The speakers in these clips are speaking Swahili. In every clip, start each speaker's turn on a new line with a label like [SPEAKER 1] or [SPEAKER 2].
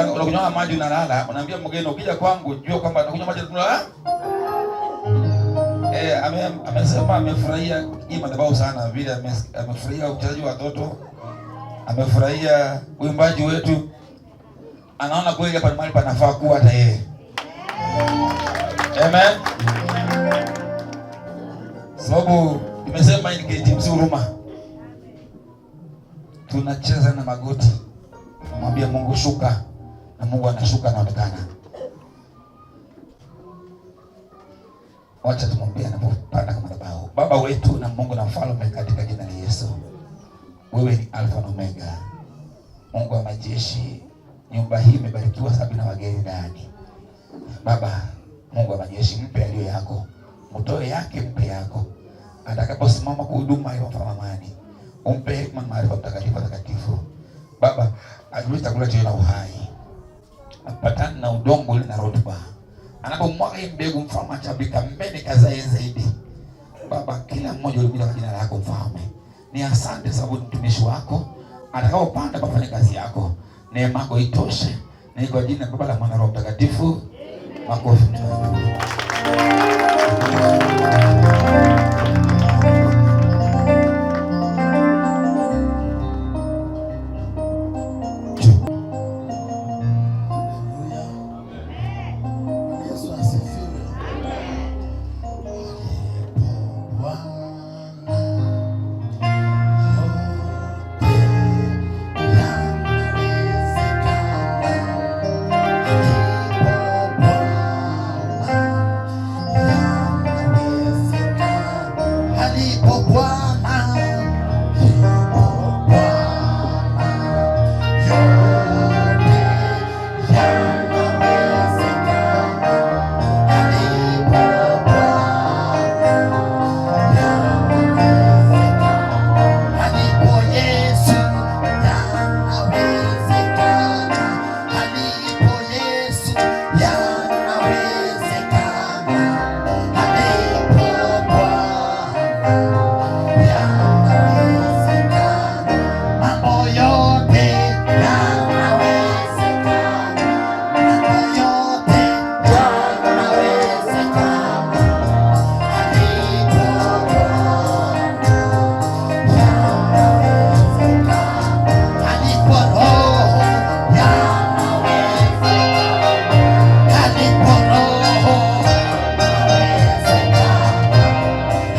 [SPEAKER 1] Unakunywa maji unalala, unaambia mgeni ukija kwangu jua kwamba nakunywa maji unalala. Amesema amefurahia hii madhabahu sana, vile amefurahia uchezaji wa watoto, amefurahia uimbaji wetu. Anaona kweli hapa ni mahali panafaa kuwa hata yeye. Amen. Sababu nimesema hii ni KTMC Huruma. Tunacheza na magoti. Mwambie Mungu shuka, na Mungu anashuka, anaonekana. Wacha tumwambie anapopanda kwa madhabahu. Baba wetu na Mungu na mfalme, katika jina la Yesu. Wewe ni Alfa na Omega. Mungu wa majeshi, nyumba hii imebarikiwa sababu na wageni ndani. Baba, Mungu wa majeshi, mpe aliyo yako. Mtoe yake, mpe yako. Atakaposimama kuhuduma hiyo mfalme amani. Umpe hekima, maarifa, mtakatifu, takatifu. Baba, ajue chakula chenye uhai. Apatane na udongo ule na rutuba. Anapomwaga hii mbegu mfalme, achabika mbele kazae zaidi. Baba, kila mmoja ulikuja kwa jina lako mfalme. Ni asante sababu mtumishi wako atakapopanda pafanye kazi yako. Neema yako itoshe. Ni kwa jina Baba la Mwana Roho Mtakatifu. Makofi.
[SPEAKER 2] Yesu asifiwe. Alipo Bwana, yote yanawezekana. Alipo Bwana, yanawezekana. Alipo Bwana, alipo Bwana, yote yanawezekana. Alipo Bwana, yanawezekana. Alipo Yesu, yanawezekana. Alipo Yesu, yanawezekana. Alipo Bwana, yanawezekana. Mambo yote yanawezekana. Mambo yote yanawezekana. Alipo Bwana, yanawezekana. Alipo Roho, yanawezekana. Alipo Roho, yanawezekana.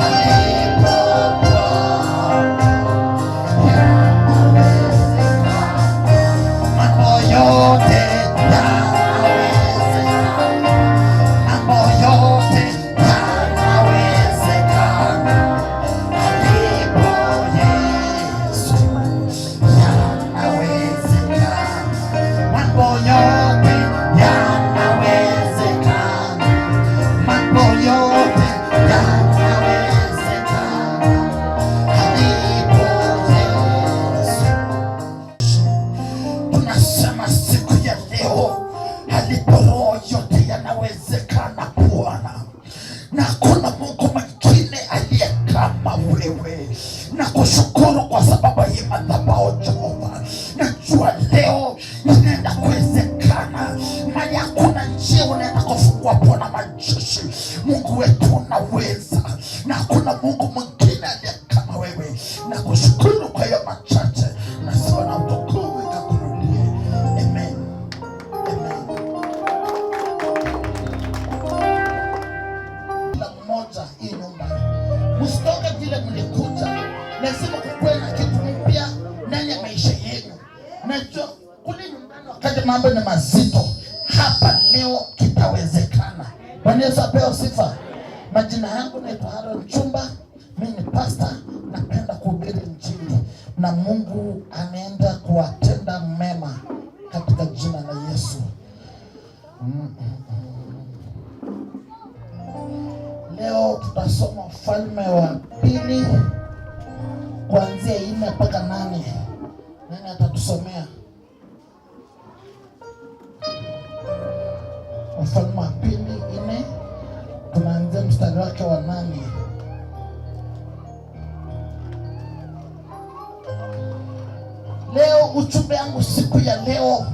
[SPEAKER 2] Alipo Bwana, yanawezekana. Mambo yote yanawezekana. Mambo yote yanawezekana. Alipo Yesu, yanawezekana. Mambo yote yanawezekana. Mambo yote yanawezekana. Alipo Yesu. Tunasema siku ya leo, alipo Roho yote yanawezekana Bwana, na hakuna Mungu mwingine aliye kama wewe. Na kushukuru kwa sababu hii madhabahu Jehova, najua leo inaenda kuwezekana, mali hakuna njia unaenda kufungua Bwana majeshi. Mungu wetu unaweza, na hakuna Mungu mwingine aliye kama wewe. Na kushukuru kwa hiyo machache, nasema na utukufu ikakurudie. Amen. Amen. Kila mmoja hii nyumba, msitoke vile mlikuja, lazima kukuwe na kitu mpya ndani ya maisha yenu. Najua kule nyumbani wakati mambo ni mazito, hapa leo kitawezekana. Bwana Yesu apewe sifa. Majina yangu naitwa Harold Chumba, mimi ni pastor, napenda kuhubiri Injili na Mungu anaenda kuwatenda mema katika jina la Yesu. Leo tutasoma Ufalme wa Pili kuanzia 4 mpaka 8. Nani atatusomea? Ufalme wa Pili 4, tunaanzia mstari wake wa 8. Leo ujumbe yangu siku ya leo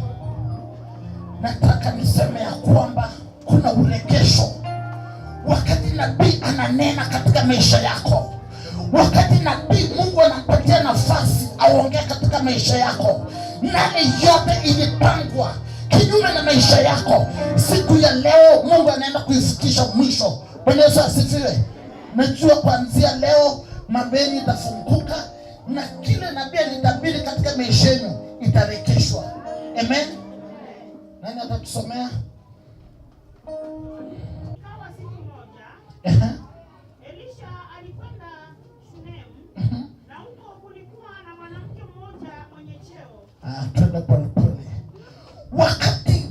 [SPEAKER 2] Nataka niseme ya kwamba kuna uregesho wakati nabii ananena katika maisha yako, wakati nabii Mungu anampatia nafasi aongee katika maisha yako, nani yote ilipangwa kinyume na maisha yako, siku ya leo Mungu anaenda kuifikisha mwisho. Bwana Yesu asifiwe. Najua kuanzia leo mambo yenu itafunguka na kile nabii alitabiri katika maisha yenu itarekeshwa. Amen. Nani atatusomea?
[SPEAKER 3] Ikawa siku moja Elisha alikwenda Shunemu, na huko kulikuwa na mwanamke mmoja mwenye cheo.
[SPEAKER 2] Ah, twende polepole. Wakati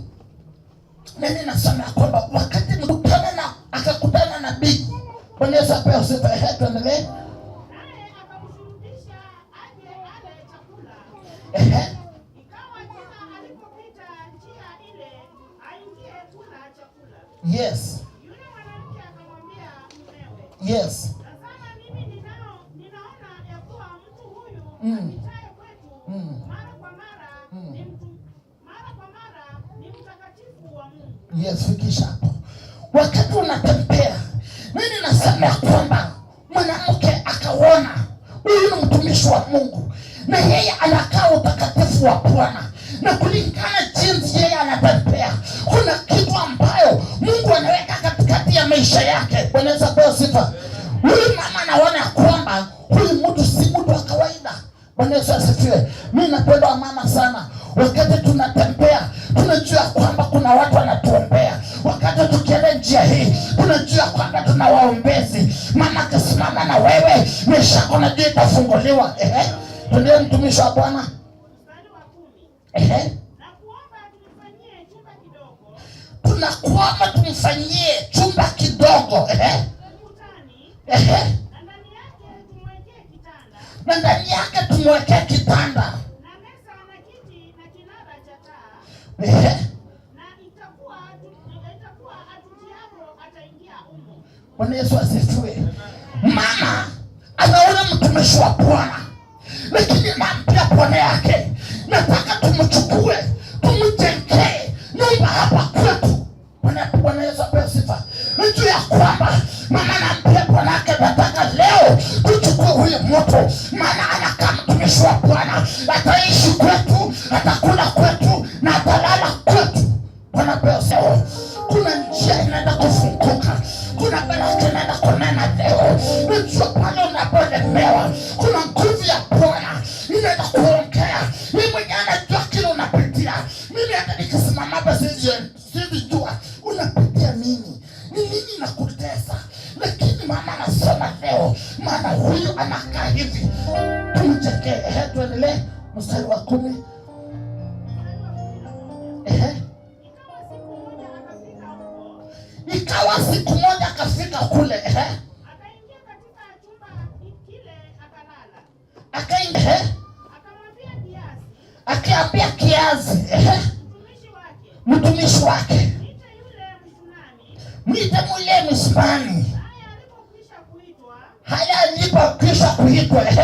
[SPEAKER 2] nani nasema ya kwamba wakati mkutana na akakutana na nabii. Bwana Yesu apewe sifa. Ehe, tuendelee.
[SPEAKER 3] Naye akamshurutisha aje ale chakula. Ikawa kila alipopita njia ile aingie kula chakula. Yule mwanamke akamwambia mumewe, tazama, mimi ninaona ya kuwa mtu huyu apitaye kwetu mara kwa mara ni mtu mara kwa mara ni mtakatifu wa Mungu.
[SPEAKER 2] Yes, fikisha hapo. Wakati unatembea, mimi nasema ya kwamba mwanamke akaona huyu ni mtumishi wa Mungu na yeye anakaa utakatifu wa Bwana, na kulingana jinsi yeye anatembea, kuna kitu ambayo Mungu anaweka katikati ya maisha yake. Bwana Yesu apewe sifa. Huyu mama anaona ya kwamba huyu mtu si mtu wa kawaida. Bwana Yesu asifiwe. Mimi napenda wamama sana. Wakati tunatembea tunajua kwamba kuna watu wanatuombea. Wakati tukienda njia hii tunajua kwamba tuna waombezi. Mama akisimama na wewe, maisha yako najua itafunguliwa. Ehe, tuendelee, mtumishi wa Bwana.
[SPEAKER 3] Mstari wa 10. Na kuomba tumfanyie chumba kidogo
[SPEAKER 2] Tunakuomba tumfanyie chumba kidogo.
[SPEAKER 3] Ukutani, na ndani yake tumwekee kitanda
[SPEAKER 2] Na ndani yake tumwekee kitanda.
[SPEAKER 3] Na meza na kiti na kinara cha taa, na itakuwa atutiapo ataingia humo.
[SPEAKER 2] Bwana Yesu asifiwe. Mama anaona mtumishi wa Bwana, lakini anaambia bwana yake, nataka tumchukue tumjengee nyumba hapa kwetu. Bwana Yesu apewe sifa. Najua ya kwamba mama anaambia bwana yake, nataka leo tuchukue huyu mtu, maana anakaa mtumishi wa Bwana, ataishi kwetu, atakula kwetu na atalala kwetu. Bwana apewe sifa. Kuna njia inaenda kufunguka, kuna baraka inaenda kunena leo. Najua pale unapolemewa, kuna nguvu ya Bwana inaenda kuongea. Mimi mwenyewe anajua kile unapitia. Mimi hata nikisimama hapa siwezi jua unapitia nini, ni nini nakutesa, lakini mama anasema leo, maana huyu anakaa hivi, tumchekee. Ehe, tuendelee mstari wa 10.
[SPEAKER 3] Mstari wa 11. Ikawa siku moja akafika huko,
[SPEAKER 2] Ikawa siku moja akafika kule.
[SPEAKER 3] Akaingia katika chumba kile akalala.
[SPEAKER 2] Akaingia.
[SPEAKER 3] Akamwambia Gehazi,
[SPEAKER 2] Akiambia Gehazi,
[SPEAKER 3] mtumishi wake,
[SPEAKER 2] mtumishi wake,
[SPEAKER 3] mwite yule Mshunami.
[SPEAKER 2] Mwite yule Mshunami.
[SPEAKER 3] Naye alipokwisha kuitwa,
[SPEAKER 2] Haya alipokwisha kuitwa,
[SPEAKER 3] akasimama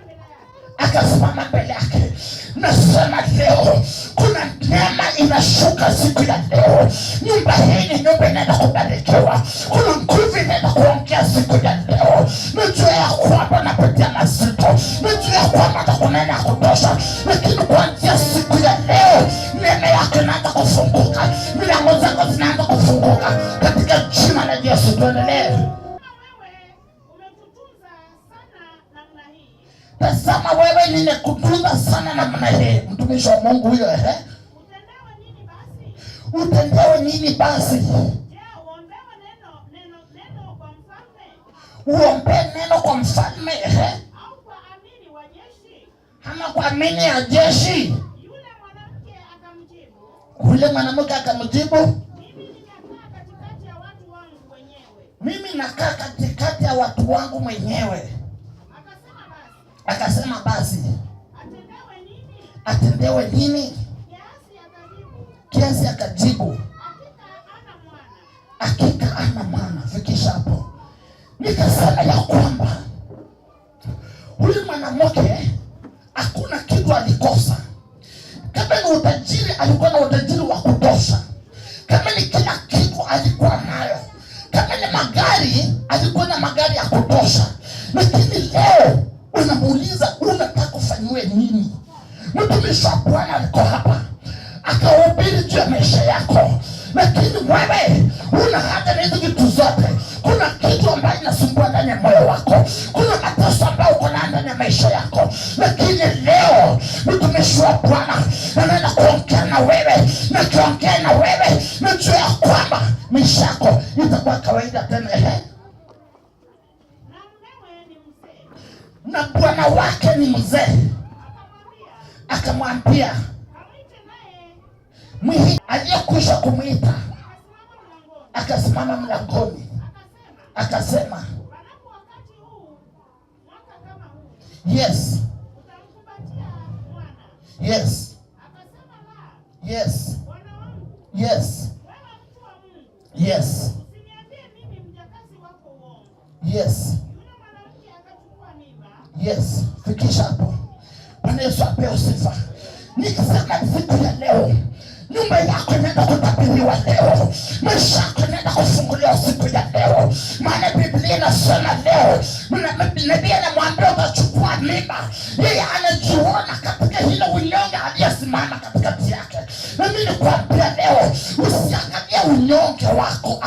[SPEAKER 3] mbele yake.
[SPEAKER 2] Akasimama mbele yake. Nasema leo kuna neema inashuka siku ya leo. Nyumba hii ni nyumba inaenda kubarikiwa. Kuna nguvu inaenda kuongea siku ya leo. Najua ya kwamba napitia mazito, najua ya kwamba hakuna ya kutosha, lakini kuanzia siku ya leo neema yako inaanza kufunguka, milango zako zinaanza kufunguka katika jina la Yesu. Tuendelee.
[SPEAKER 3] Kama wewe umetutunza sana namna hii,
[SPEAKER 2] Tazama wewe nimekutunza sana namna hii. Mtumishi wa Mungu huyo,
[SPEAKER 3] utendewe nini basi?
[SPEAKER 2] Utendewe nini basi?
[SPEAKER 3] Je, uombewe neno kwa mfalme
[SPEAKER 2] Uombe neno kwa mfalme,
[SPEAKER 3] au kwa amiri wa jeshi?
[SPEAKER 2] Ama kwa amiri ya jeshi?
[SPEAKER 3] Yule mwanamke akamjibu,
[SPEAKER 2] Yule mwanamke akamjibu,
[SPEAKER 3] mimi ninakaa katikati ya watu wangu wenyewe.
[SPEAKER 2] Mimi nakaa katikati ya watu wangu mwenyewe.
[SPEAKER 3] Akasema basi,
[SPEAKER 2] Akasema basi,
[SPEAKER 3] atendewe nini?
[SPEAKER 2] Atendewe nini?
[SPEAKER 3] Gehazi akajibu,
[SPEAKER 2] Gehazi akajibu,
[SPEAKER 3] hakika hana mwana,
[SPEAKER 2] hakika hana mwana. Fikisha hapo. Nikasema ya kwamba huyu mwanamke hakuna kitu alikosa. Kama ni utajiri, alikuwa na utajiri wa Alikuwa na magari ya kutosha, lakini leo unamuuliza unataka kufanyiwe nini? Mtumishi wa Bwana aliko hapa akahubiri juu ya maisha yako, lakini wewe una haja na hizi vitu zote. Kuna kitu ambayo inasumbua ndani ya moyo wako, kuna mateso ambayo uko nayo ndani ya maisha yako, lakini leo mtumishi wa Bwana anaenda kuongea na wewe, na kuongea na wewe na juu ya kwamba maisha yako itakuwa kawaida tena. Ehe.
[SPEAKER 3] Na mumewe ni mzee.
[SPEAKER 2] Na bwana wake ni mzee,
[SPEAKER 3] Akamwambia,
[SPEAKER 2] akamwambia
[SPEAKER 3] kamwite naye
[SPEAKER 2] mwihi aliyekwisha kumwita
[SPEAKER 3] akasimama mlangoni.
[SPEAKER 2] Akasimama mlangoni,
[SPEAKER 3] Akasema,
[SPEAKER 2] akasema,
[SPEAKER 3] panapo wakati huu mwaka kama huu utamkumbatia mwana. Akasema, la, bwana wangu, wewe mtu wa Mungu, usiniambie mimi mjakazi wako uongo. Yule mwanamke akachukua mimba.
[SPEAKER 2] Yes, fikisha hapo. Bwana Yesu apewe sifa. Nikisema siku ya leo, nyumba yako inaenda kutabiriwa leo, maisha yako inaenda kufunguliwa siku ya leo, maana Biblia inasema leo, nabii anamwambia utachukua mimba. Yeye anajiona katika hilo unyonge aliyesimama katikati yake. Na mimi nikwambia leo, usiangalie unyonge wako,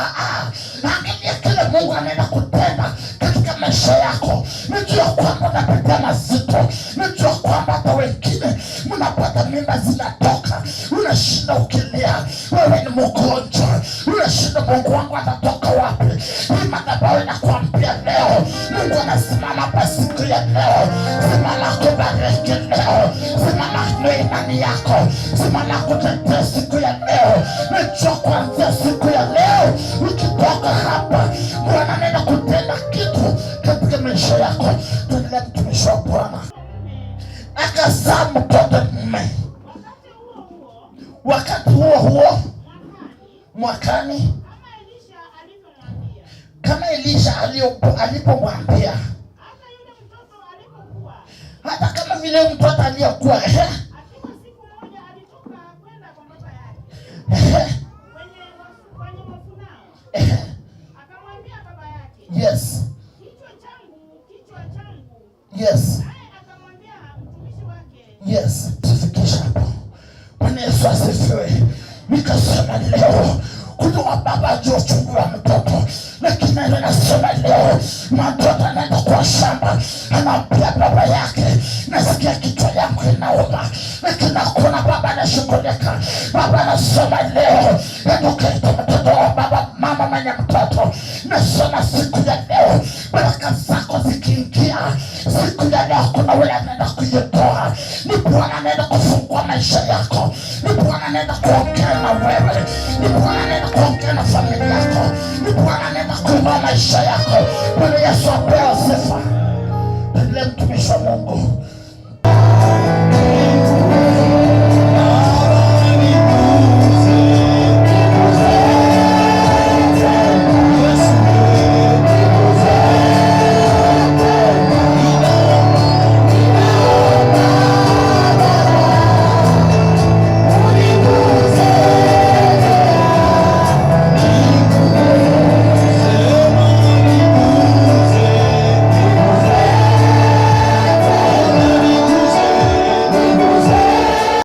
[SPEAKER 2] angalia kile Mungu anaenda kutenda katika maisha yako. Najua kwamba unapitia mazito, najua kwamba hata wengine mnapata mimba zinatoka, unashinda ukilia, wewe ni mgonjwa, unashinda Mungu wangu atatoka wapi? Hii madhabahu inakuambia leo, Mungu anasimama hapa siku ya leo, simama kubariki leo, simama kwa imani yako, simama kutetea siku ya leo. Najua kuanzia siku ya leo ukitoka hapa, Bwana anaenda kutenda kitu katika maisha yako. Tuendelea, mtumishi wa Bwana. Akazaa mtoto mume.
[SPEAKER 3] Wakati huo huo
[SPEAKER 2] Wakati huo huo
[SPEAKER 3] mwakani,
[SPEAKER 2] mwakani,
[SPEAKER 3] kama Elisha alivyomwambia,
[SPEAKER 2] kama Elisha alipomwambia,
[SPEAKER 3] hata yule mtoto alipokuwa,
[SPEAKER 2] hata kama vile mtoto aliyekuwa,
[SPEAKER 3] akiwa siku moja alitoka kwenda kwa baba yake kwenye mafunao, akamwambia baba yake, kichwa changu, kichwa changu. Naye akamwambia mtumishi wake,
[SPEAKER 2] Yes, tufikisha hapo. Bwana Yesu asifiwe. Nikasema leo kuna baba juu uchungu wa mtoto, lakini neno nasema leo mtoto anaenda kwa shamba, anaambia baba yake, nasikia kichwa yangu inauma, lakini hakuna baba anashughulika. Baba anasema leo, enda ukaite mtoto wa baba, mama mwenye mtoto. Nasema siku ya leo baraka zako zikiingia siku ya leo, kuna ule anaenda kuitoa. Ni Bwana anaenda kufungua maisha yako, ni Bwana anaenda kuongea na wewe, ni Bwana anaenda kuongea na familia yako, ni Bwana anaenda kuinua maisha yako. Bwana Yesu apewe sifa. Endelee, mtumishi wa Mungu.